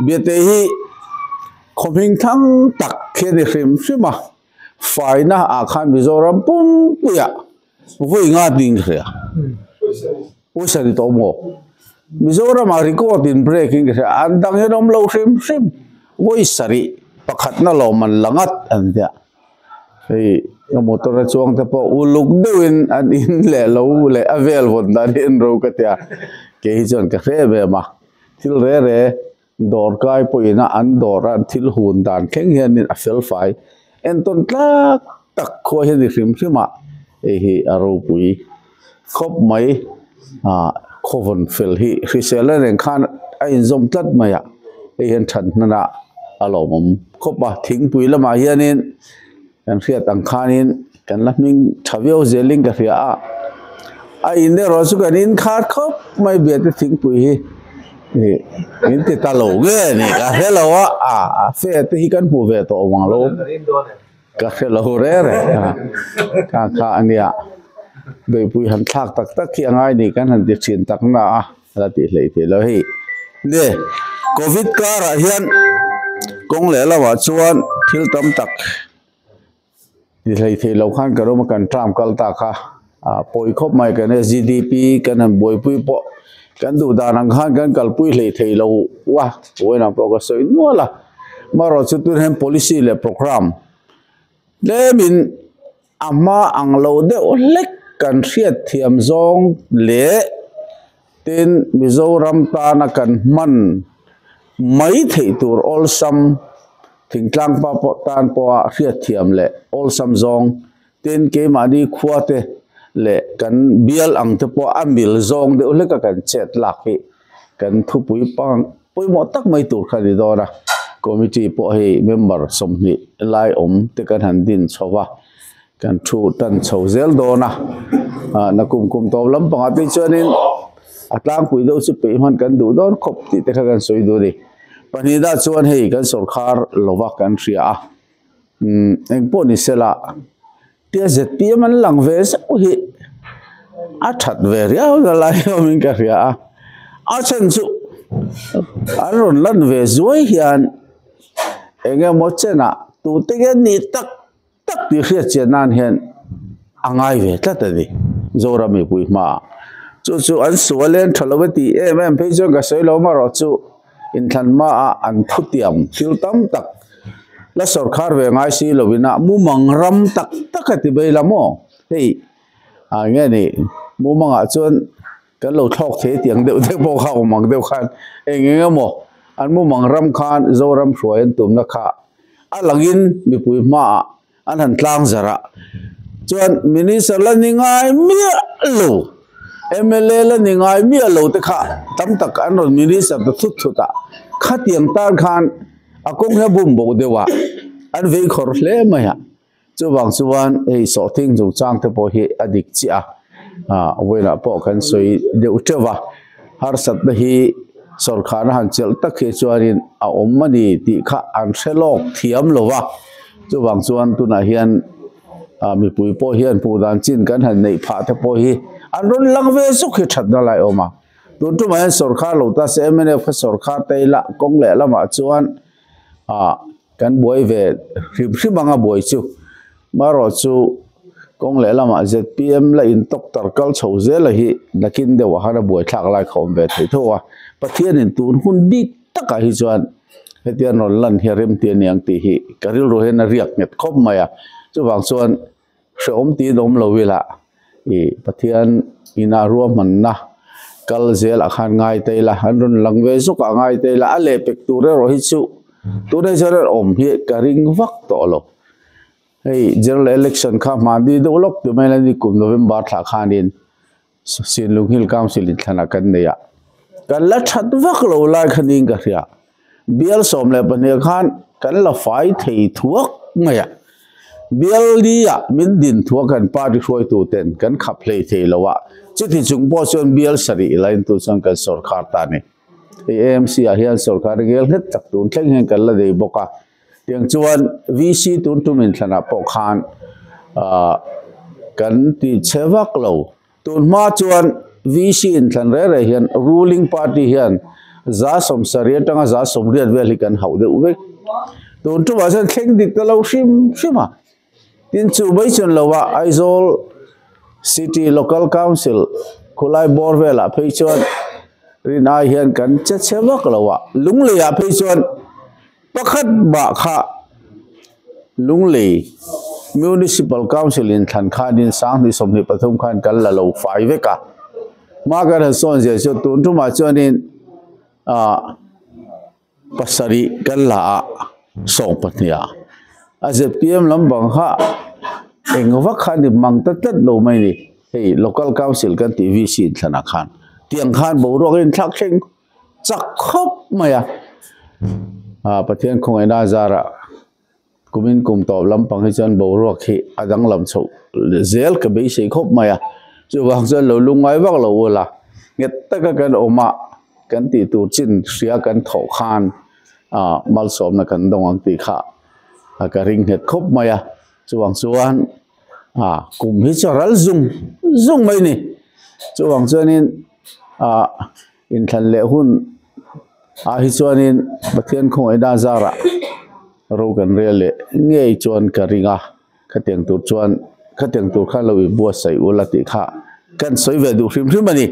Biate hi khaw hming thlang tak khi a ni hrim hrim a, faina ah khan Mizoram pumpuiah vawi nga ding hria. Pawisa ni tawh maw? Mizoramah record in break in ka hria, an dang hian awm lo hrim hrim. Vawi sarih pakhatna lawm an la ngat an tia. Hei ka motor a chuang te pawh uluk deuhin an in leh lo leh a vel vawn dan hi an ro ka tia. Kei hi chuan ka hre em em a, thil re re dawr kai pawhin a an dawr a an thil hun dan thleng hianin a fel fai entawn tlak tak khua hian ni hrim hrim a hei hi a ropui khawp mai ah khawvawn fel hi hrisel a reng khan a inzawm tlat mai a hei hian that hnan ah a lawmawm khawp a thingpui lamah hianin kan hriat ang khanin kan la hming tha viau zelin ka hria a a in erawh chu kan in khar khawp mai biate thingpui hi ih min ti ta lo nge ni ka hre lo a a a fe te hi kan hmu ve tawh awm ang lo ka hre lo re re a kha kha a nia beihpui han thlak tak tak hi a ngai ni kan han ti thin tak na a la tih hleih theih lo hei nge covid karah hian kawng leh lamah chuan thil tam tak ti hlei theih loh khan ka rawma kan term kal ta kha ah pawi khawp mai kan S_G_D_P kan han buaipui pawh kan duh dan ang khan kan kalpui hlei thei lo a vawiinah pawh ka sawi nual a amaherawhchu chu tun hian policy leh programme tlemin a hma ang lo deuh hlek kan hriat thiam zawng leh tin Mizoram tana kan hman mai theih tur awlsam thingtlang pa pawh tan pawha hriat thiam leh awlsam zawng tin keimahni khua te leh kan bial ang te pawh a mil zawng deuh hlek a kan chet lak hi kan thupui pang pawimawh tak mai tur kha a ni dawn a committee pawh hei member 20 lai awm te kan han din chho va kan thu tan chho zel dawn a ah nakum kum tawp lampangah te chuanin a tlangpui deuh chu peih hman kan duh dawn khawp tih te kha kan sawi duh a ni pahnih dah chuan hei kan sawrkhar lova kan hria a umm engpawh ni sela tia Z_P_M an lang ve zeuh hi a that ve riau na lai awmin ka hria a a chhan chu an rawn lan ve zuai hian eng emaw chenah tute nge ni tak tak tih hriat chian nan hian a ngai ve tlat a ni Zoram mipui hmaah chu chu an sual en tha lo e tih em em phei chuan ka sawi lo amaherawh chu inthlan hmaah an thutiam thil tam tak la sawrkhar ve ngai si lovin a mumang ram tak tak a ti bai la maw hei ah nge ni mumangah chuan kan lo thlawk thei tiang deuh deuh pawh kha awm ang deuh khan eng eng emaw an mumang ram khan Zoram hruai an tumna kha a langin mipui hmaah an han tlang zarh a chuan minister la ni ngai miah lo M_L_A la ni ngai miah lo te kha tam tak an rawn minister ta thut thut a khatiang tan khan a kawng hi a bum bo deuh a an vei khawr hle mai a chuvang chuan hei sawhthing chungchang te pawh hi a dik chiah a ah vawiinah pawh kan sawi deuh teuh a harsatna hi sawrkharna han chelh tak hi chuanin a awm a ni tih kha an hre lawk thiam lo va chuvang chuan tunah hian ah mipui pawh hian hmuh dan chin kan han neih phah te pawh hi an rawn lang ve zuk hi thatna lai a awm a tun tumah hian sawrkhar lo ta se M_N_F kha sawrkhar te ila kawng leh lamah chuan ah kan buai ve hrim hrim anga buai chu marawh chu kawng leh lamah Z_P_M la in tawk tar kal chho zel a hi nakin deuh ah khan a buai thlak lai kha awm ve thei tho a Pathianin tun hun bik takah hi chuan hetiang rawn lan hi a rem ti aniang tih hi ka rilru hian a riak nghet khawp mai a chuvang chuan hrehawm tiin awm lo ila ih Pathian ina ruahmanna kal zel ah khan ngai ta ila an rawn lang ve zawk ah ngai ta ila a lehpek tur erawh hi chu tunah hian chuan awm hi ka ring vak tawh lo hei general election kha hmani deuh lawk ti mai ila ni kum November thla khanin Sinlung Hill Council in thlanah kan nei a kan la that vak lo lai kha niin ka hria bial 12 khan kan la fai thei thuak mai a bial li ah min din thuak kan party hruaitu ten kan khap hlei thei lo a chuti chung pawh chuan bial 7 lain tu chuan kan sawrkhar ta ni hei A_M_C ah hian sawrkhar ngel nghet tak tun thleng hian kan la nei bawk a tiang chuan V_C tun tum in thlanah pawh khan ah kan ti che vak lo tun hma chuan V_C in thlan reh reh hian ruling party hian 70% atanga 80% vel hi kan hauh deuh vek. Tun tumah chuan thleng dik ta lo hrim hrim a. Tin chu mai chuan lo a Aizawl City Local Council khulai bawr velah phei chuan rin ai hian kan che chhe vak lo a. Lunglei ah phei chuan pakhat mah kha Lunglei Municipal Council in thlan khanin 2023 khan kan la lo fai vek a. Hma kan han sawn zia chu tun tumah chuanin ah pasarih kan la a sawng pahnih ah a zpm lam bang kha eng vak kha ni mang ta tlat lo mai ni hei local council kan tih VC in thlan ah khan tiang khan boruak a inthlak thleng chak khawp mai a ah Pathian khawngaihna a zarah Kumin kum tawp lampang hi chuan boruak hi a danglam chhoh zel ka beisei khawp mai a, chuvang chuan lo lungngai vak lo ula, nghet taka kan awm a, kan tih tur chin hria kan thawh khan ah malsawmna kan dawng ang tih kha ka ring nghet khawp mai a, chuvang chuan ah kum hi chu a ral zung zung mai a ni, chuvang chuanin ah inthlan leh hun ah hi chuanin Pathian khawngaihna zarah ro kan rel leh ngei chuan ka ring a, khatiang tur chuan khatiang tur khan lo i buatsaih ula tih kha kan sawi ve duh hrim hrim a ni.